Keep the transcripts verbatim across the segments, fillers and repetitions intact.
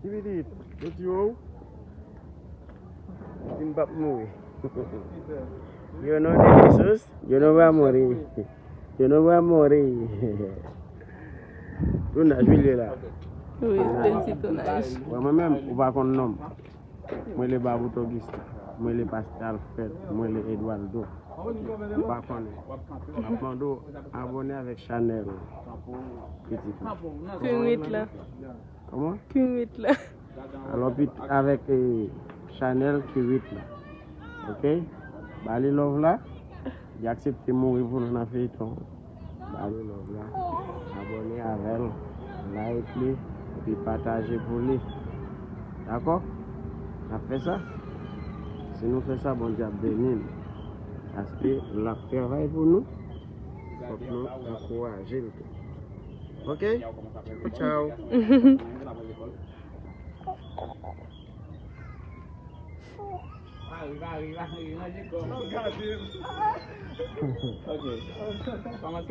Ti pitit, yo tiye w. Di m p ap mouri. Yo no de Jesus, yo no va morir. Yo no va morir. Tounaj, wi, li la. Wi, bèl ti tounaj. Wè, mwen menm, ou pa konn non m. Mwen le Babout Augustin. Mwen le Pastè Alfred. Mwen le Eduardo. Ou pa konnen. M ap mande w abòne avèk chanèl pitit la. Pitit la. Kòman? Kirit la. Alò, pit avèk, eh, chanèl Kirit la. Ok? Ba li love la. Li aksepte mouri pou nou nan feyton. Ba li love la. Abòne avè l. Like li. Epi pataje pou li. Dakò? N ap fè sa? Si nou fè sa, Bondye ap beni n. Paske l ap travay pou nou. Fòk nou ankouraje l tou. Ok? Tchao.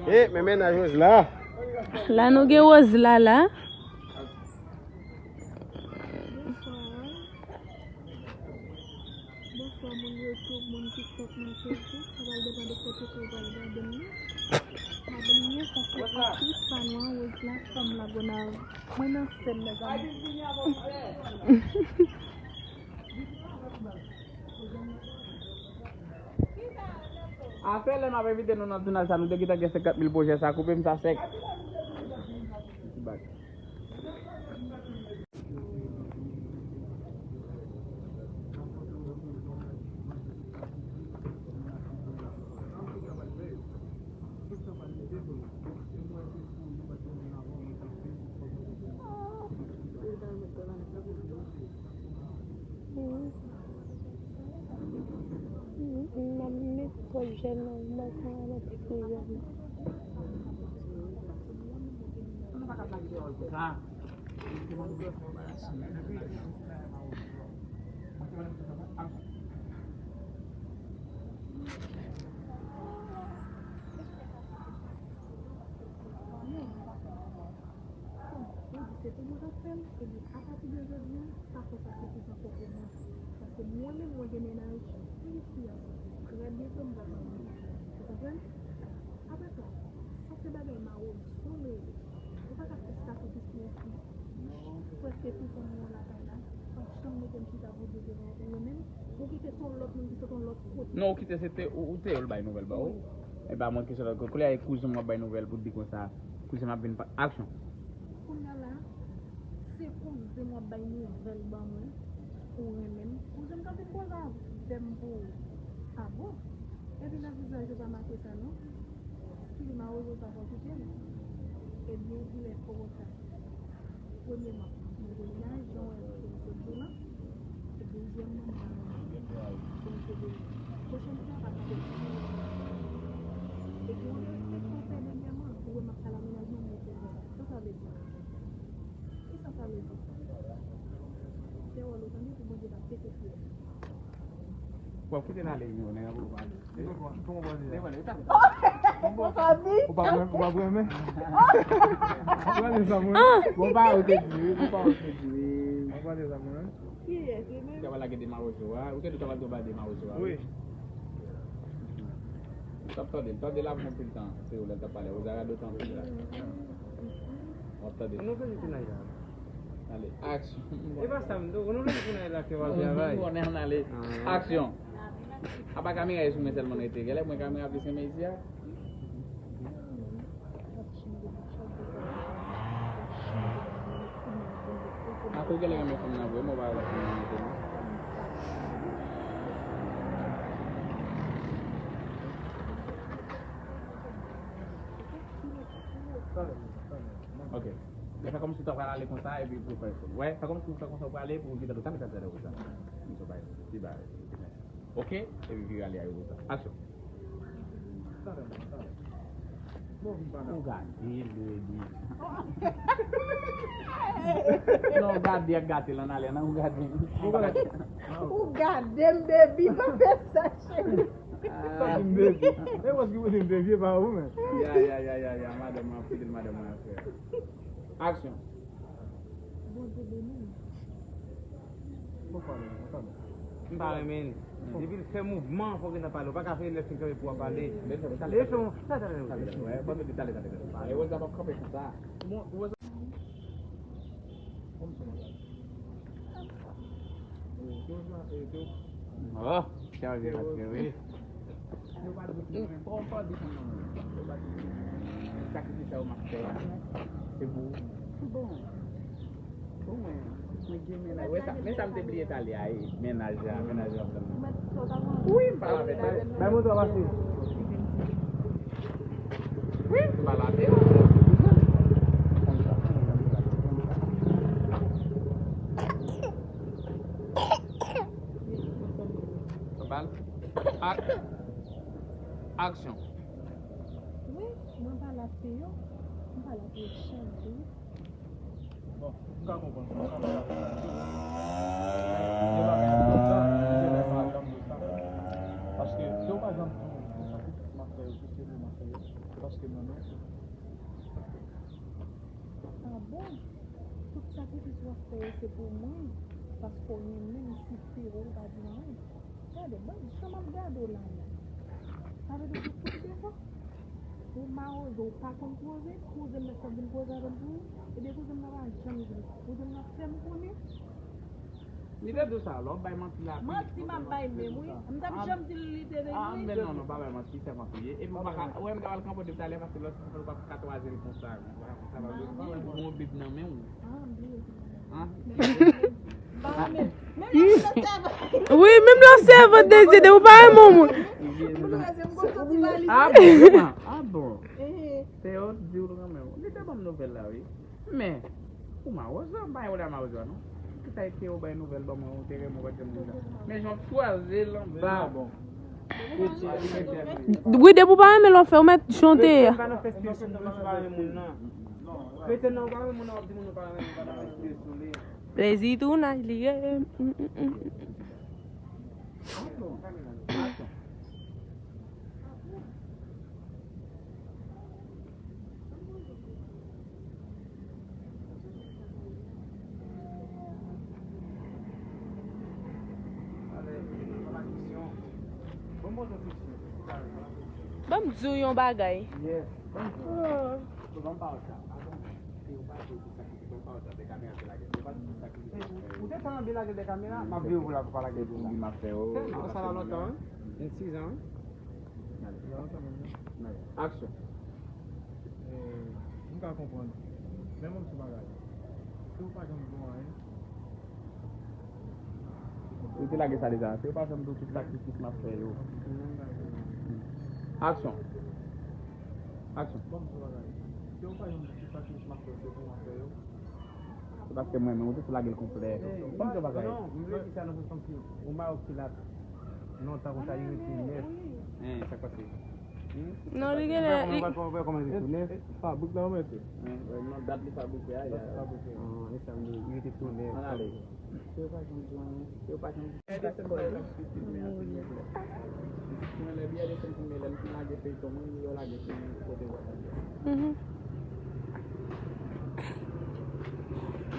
E, men mennaj Rose la. La nou gen Rose la la. Bonswa. Bonswa, moun YouTube, moun TikTok, moun Facebook. Sa pral depann de kote ke w pral gade m nan. Pa bliye, sa se aktris pa nou an, Rose la, fanm Lagonav. Mwen nan sèn, mezanmi. Afè lè m ap envite nou nan tounaj sa, nou te gentan gen senkant mil pwojè, sa koupe m sa sèk. M ap met twòp jèl nan, m ap met twòp jèl nan. Bon, yo di se pou mwen k ap fè l, ebyen, apati de jodi a, pa fè sakrifis ankò pou mwen. Paske mwen menm, mwen gen mennaj, m gen fi a soti. Trè byento, m pral marye. Ou konprann? Apre sa, sa se bagay mawozo m rele. Ou pa ka fè sakrifis pou yon fi. Prèske tout tan mwen lakay la, pa janm mete m chita pou di devan ou menm. Ou kite se yon lòt moun ki sot yon lòt kote. Non, ou kite se te, ou, ou te yo l bay nouvèl ba ou. E pa mwen ki sot lòt kote. Koulye a e kouzen m w ap bay nouvèl pou di konsa, kouzen m ap vin pa aksyon. Kounye a la, se kouzen m w ap bay nouvèl ban mwen, ou renmen m. Kouzen m ka vin poze avè m pou ou. A bon? Epi nan vizaj ou pa make sa non. Kilima Rozo sa fò kite l. Ebyen, lè fò sa. Premyèman, mwen gen mennaj, jan w wè m te di w lan. Dezyèmman, mwen gen dwa pou m te vini. Pwochèn fwa, pa kite m. Epi, w ap respekte w fè dènyèman, ou wè m ap pale a mennaj mwen, mwen te di sa. Sa sa vle di? Kisa sa vle di? Fè wòl ou tande pou Bondye pa pete fyèl. W ap kite l ale, yon nèg ap pale. Ou pa renmen? Ou pa renmen? Ou pa renmen sa, mwen? Bon, pa ou te di, wi, bon, pa ou te di, wi. Ou pa renmen sa, mwen? Kiyès, li menm? Ou ta pral lage de mawozo a, ou te di ou ta pral tou ba de mawozo a, wi. Ou t ap tande l, tande l avan anpil tan, se ou lè l t ap pale, ou ta rade w tan anpil la. W ap tande. Nou fè li tou nan. Ale, aksyon. E pa sa m di w, nou lè pou n al la ke w ap travay. Bon, ann ale. Aksyon. Apa kamera e sou mwen sèlman rete. Genlè mwen kamera plis renmen isi a. Akoz genlè renmen fanm nan vre, mwen pa wè fanm nan rete non. Ok. Fè kòmsi w ta pral ale konsa, epi pou fè l. Wè, fè kòmsi w fè konsa w prale, pou w kite l konsa, mete l konsa. Misye bay, li bay. Ok? Epi vire ale a yo konsa. Aksyon. Ou gade l, baby. Non, ou gade ak gate l ann ale, non, ou gade. Ou gade m, baby, pa fè sa, cheri. Sa di m baby. E wè ki pou di m baby, e pa ou menm. Ya, ya, ya, ya, ya, madanm mwen ap kite l, madanm mwen ap fè. Aksyon. Bondye beni w. Fò pale, fò pale. M pa renmen l. Depi l fè mouvman, fò w gentan pale. Ou pa ka fè lè fin kanpe pou w ap pale. Leve fè yon, talè, talè, talè. Talè, talè, talè. E Rosa p ap kanpe konsa. Bon, Rosa. Kòmsi, madam? Oh, chanje la, wi. Yo pa dout nan men. Bon, pa dout nan men. Yo pa dout nan men. Sakrifis sa yo m ap fè a, se pou ou. Bon. Pou mwen, mwen gen mennaj. Men sa, men sa m te bliye talè a, e, mennaj la, mennaj la ap tann mwen. Wi, m pale avèk ou. Bay moto a pase. Wi, m pale avèk ou. Bal. Ak. Aksyon. Wi, mwen pale ak Teyo. Mwen pale ak Richard, wi. Bon, m ka konprann sa, m ka konprann sa. Gen bagay nan kòb la, m te lè pa janm di sa. Paske si w pa janm di w, tout sakrifis m ap fè yo, tout sèvis m ap fè yo, se paske m renmen w. Ah bon? Tout sakrifis w ap fè yo se pou mwen, paske w renmen m, si Teyo pa di anyen. Gade, ban jan m ap gade w la menm. Sa vle di ou fout defo? Ou mawozo, ou pa konn koze, kouzen m nan k ap vin koze avè m pou ou. Ebyen kouzen m nan pa janm vini. Kouzen m nan fè m konnen. Li te di w sa, lè w bay manti la. Manti m ap bay menm, wi. M t ap janm di l li te vini. Ah, men non, non, pa bay manti, sèvant ou ye. Epi ou pa ka, ou wè m ta pral kanpe w depi talè, paske lòt moun pa ka twaze l konsa. Ou gon bib nan men w. Ah, m bliye. Hein? Wi, menm lè w sèvant de Dye, depi w pa renmen yon moun. Ah bon, ah bon. Se yo di w kanmenm. Li te ban m nouvèl la, wi. Men, ou mawozo, m pa gen pwoblèm ak mawozo a, non. Ki sa e te yo bay nouvèl ban mwen, ou te renmen, ou pa t renmen sa. Men jan w ap chwazi l anba. Sa bon. Wi, depi w pa renmen l, w fè, ou mèt chante a. Pete pa nan fèsyon, si w pa renmen moun nan. Pete nan, ou pa renmen moun nan, w ap di moun ou pa renmen, ou pa nan fèsyon sou li. Plezi tounaj li ye. Mm, mm, mm. Ban m di w yon bagay. Ou te tan anvi lage de kamera, m ap veye w pou la pou pa lage de la. Ou sa la lontan, wi. Gen sis an, wi. Aksyon. Eh, m ka konprann. Men mwen m sou bagay. Si w pa janm di w anyen. Ou te lage sa deja. Si w pa janm di w tout sakrifis m ap fè yo. Aksyon. Aksyon. Bon, m sou bagay. Si w pa janm di w tout sakrifis m ap fè yo, se pou w ap fè yo. Se paske mwen menm, ou te sou lage l konplè. Kòm se bagay. Non, m vle di sa nan sans kòmsi ou mayok ki la lontan konsa, li rete nèf. Hein, sa k pase? Non, li genlè. Ou wè kòman li tou nèf? Fabrik la, ou mèt. Non, dat li fabrike a, ya. Dat li fabrike. Ah, e sa m di, li rete tou nèf. Ann ale. Se yo pa janm di anyen. Se yo pa janm di. Mwen lè biyè desann filme, lè m fin lage feyton mwen, yo lage sou kote whatsapp yo. Mhm.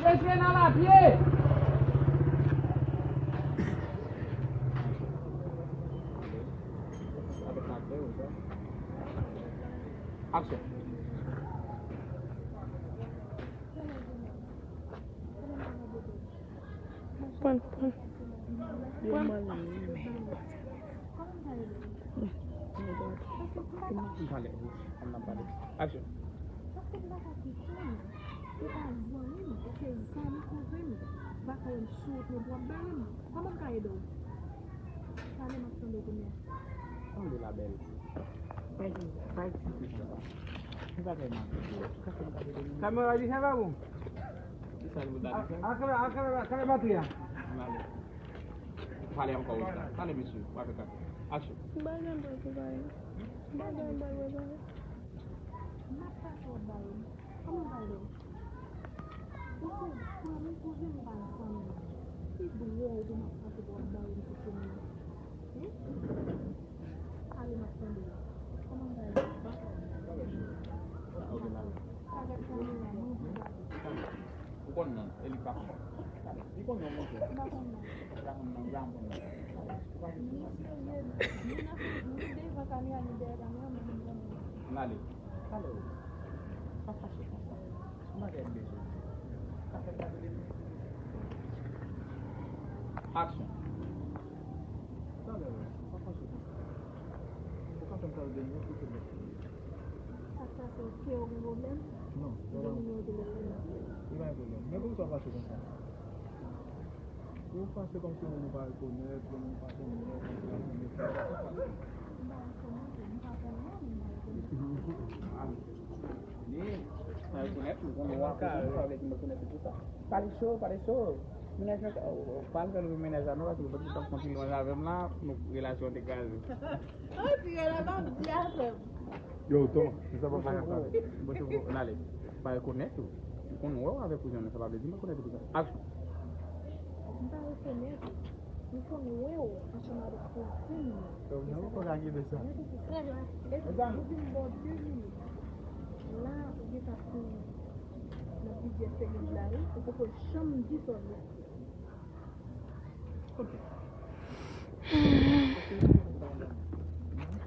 Mesye nan lapye! Aksyon. Pran, pran. Pran. Pale, ann ap pale. Aksyon. Kòman m ka ede w? Pale, m ap tande w kounye a. Tande la bèl. Pa di, pa di. Kamera di sa pa bon. Ki sa nou ta di fè? A, a, kamera, a, kamera, kamera batri a. Ann ale. Pale ankò, Rosa. Pale, mesye. W ap fè sa. Aksyon. M pa janm pral pou pale. M pa janm pral pou pale. M ap pase w ap ba yo. Kòman w pale? Ou se zanmi, koze m pa zanmi. Ki dwòl pou m ap pase pou w ap ba yo m sou chemen an? Hein? Ale, m ap tande w. Kòman w pale? Avèk kamera, non, pou gade. Ou konn non, e li pa konn. Li konn non, monchè. Li pa konn non, li pa konn non. Ou pa vin. Ni serye, ni nan, ni devan kamera, ni dèyè kamera, mwen menm konn non. N ale. Talè, pa fache konsa. Yon bagay m bezwen. Sa fè m pa vle. Aksyon. Talè, pa fache konsa. Ou ka fè m sa l denye, pou tout lè. Sa k pase, ke w gen pwoblèm? Non, non, non. Donk nimewo telefòn nan. Li pa gen pwoblèm. Men poukisa w fache konsa? Ou fache kòmsi yon moun ou pa rekonèt, yon moun ou pa konnen, yon moun ou pa konnen. M pa rekonèt ou, m pa konnen w, m pa rekonèt ou. Ah, men, m pa rekonèt ou, konnen w ap rekonèt ou, avèk m rekonèt ou, tout sa. Pale cho, pale cho. Mennaj mwen, oh, oh, pa al fè l menaj la non, paske l pral kontinye avè m la, nou relasyon an te kraze. An ti rela pa di afè m. Yo, Toma, se sa papa y ap pale. Bon, se bon, n ale. Pa rekonèt ou. M konn wè w avèk kouzen mwen, sa pa vle di m rekonèt ou pou sa. Aksyon. M pa rekonèt ou. M konn wè w ansanm avèk kouzen mwen. Yo, nan poko ka kite sa. Mwen te di, e, e, ou di m ba w de minit. La, ou gentan fin nan plizyè semèn la, wi. Ou poko janm di sa w vle. Ok.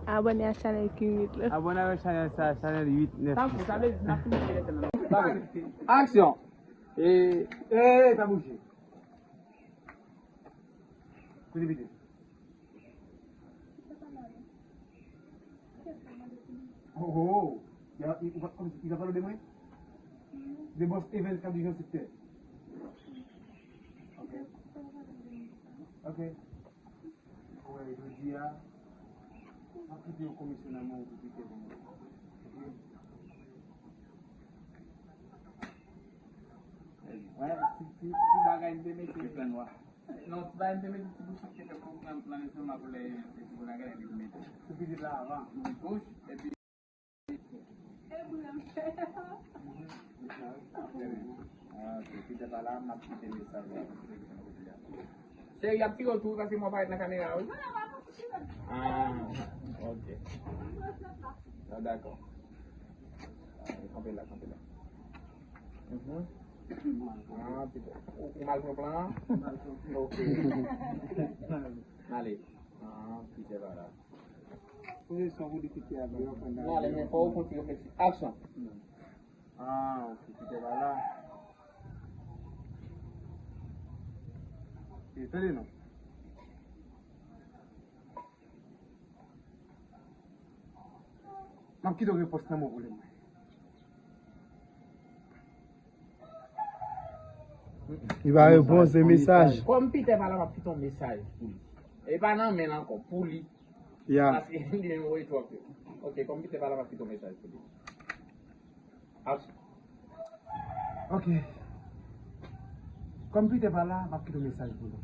Abòne a chanèl King uit la. Abòne avèk chanèl sa, chanèl uit, nèf, dis la. Aksyon. E, e, pa bouje. Kote pete? Oh, oh, oh. Li a, li, ou pa, kòmsi, li pa pale de mwen? De Boss Evans k ap di Jean Siptè. Ok. Ok. Ou wè, jodi a, m ap kite yon komisyon nan men w pou Pete pou mwen. Ok? Wè, ti, ti, ti bagay m te mete. Non, ti bagay m te mete ti bouch ki te fè konfyans nan lestomak pou lè se ti bagay epi m mete. Sou pitit la avan. Bouch, epi. Ah, ok, Pete pa la, m ap kite mesaj la. Cheri, y ap tire w tou, paske mwen parèt nan kamera, wi. Ah, ok. Ah, dakò. Kanpe la, kanpe la. Mhm. Ah, Pete. Ou, ou mal pran plan an? Ok. Ale. Ah, Pete pa la. Pozisyon pou li kite a byen, w konn. Non, ale, men fò w fè yon ti reflechi. Aksyon. Ah, ok, kite pa la. E, tande non. M ap kite w repons nan men w pou li mwen. Li pa repons, se mesaj. Kòm Pete pa la, m ap kite yon mesaj pou li. E pa nan men l ankò, pou li. Ya. Paske li menm voye twòp yo. Ok, kòm Pete pa la, m ap kite yon mesaj pou li. Aksyon. Ok. Kòm Pete pa la, m ap kite yon mesaj pou li.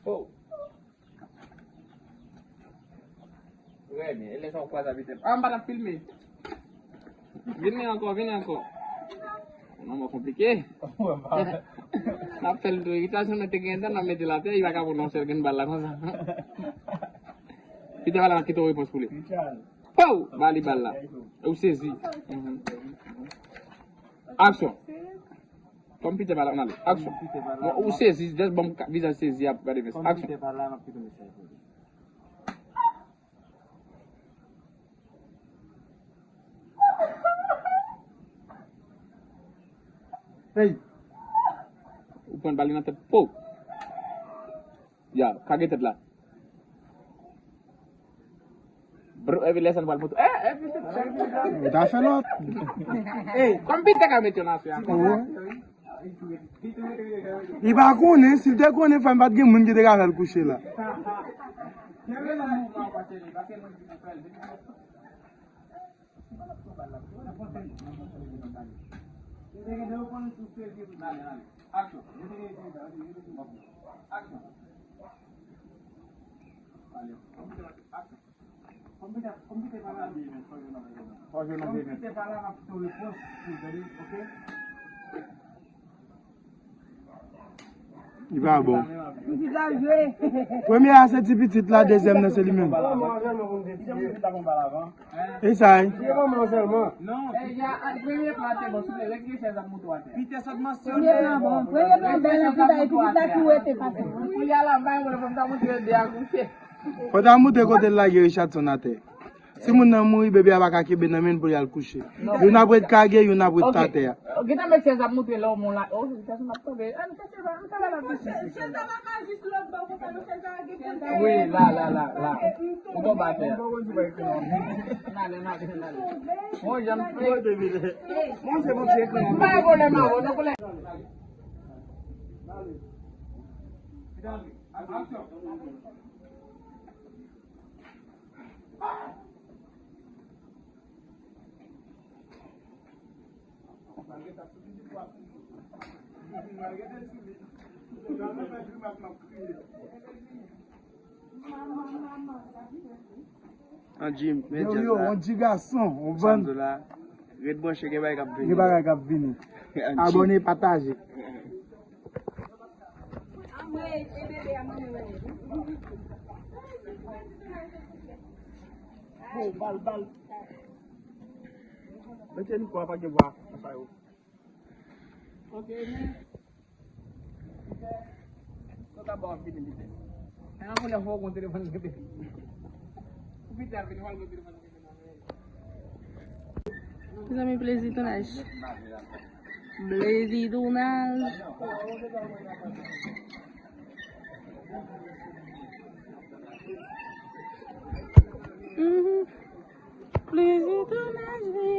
Oh. Rèmen, e lè sa w kwaze avè tèt. Ah, m pa t ap filme. Vini ankò, vini ankò. Non, mwen konplike. N ap fè l tou. Evitasyon nan te gen tan, n ap mete l atè, li pa ka pwononse l, gen bal la konsa. Pete pa la, kite yon repons pou li. Pow! Ba li bal la. Ou sezi. Mhm. Aksyon. Kòm Pete pa la, n ale. Aksyon. Non, ou sezi, just ban m ka-, vizaj sezi ap gade mesaj. Aksyon. Hey! Ou pran bal li nan tèt. Po! Ya, kage tèt la. Brr, epi lè sa n pral moto. Eh, epi tèt. Ou ta fè lòt. Hey, kòm Pete ka mete yon afè a. Li pa konnen, si l te konnen, fò m pa t gen moun ki te ka fè l kouche la. Aksyon. Kòm Pete pa la, kòm Pete pa la, m ap kite w repons pou l tande, ok? Li pa bon. Pitit la jwe. Premye a se ti pitit la, dezyèm nan se li menm. Esay. Premye plan bèl, pitit la ki rete pase. Fò ta montre kote l lage Richardson atè. Si moun nan mouri, bebe a pa ka kenbe nan men l pou l al kouche. Youn ap ret kage, youn ap ret atè a. Gentan met chèz ap montre lè w moun la. Oh, Richardson ap tonbe. An, chèz la, chèz la, chèz la. Wi, la, la, la, la. Ou tonbe atè. N ale, n ale, n ale. Bon, jan m fè. Manje, manje, ekran. M pa vole, m pa vole. Aksyon. Anji, men djaz la. Anji gason, on bann. Ret branche, gen bagay k ap vini. Gen bagay k ap vini. Anji. Abòne, pataje. Bon, bal, bal. Mesye, nou kwè pa gen vwa nan sa yo. Ok, men. Sot aba w ap vini, mesye. An, pou lè fò w gon telefòn kenbe. Pou pita vini, w al gon telefòn kenbe nan men. Mezanmi, plezi tounaj. Plezi tounaj. Mhm. Plezi tounaj, wi.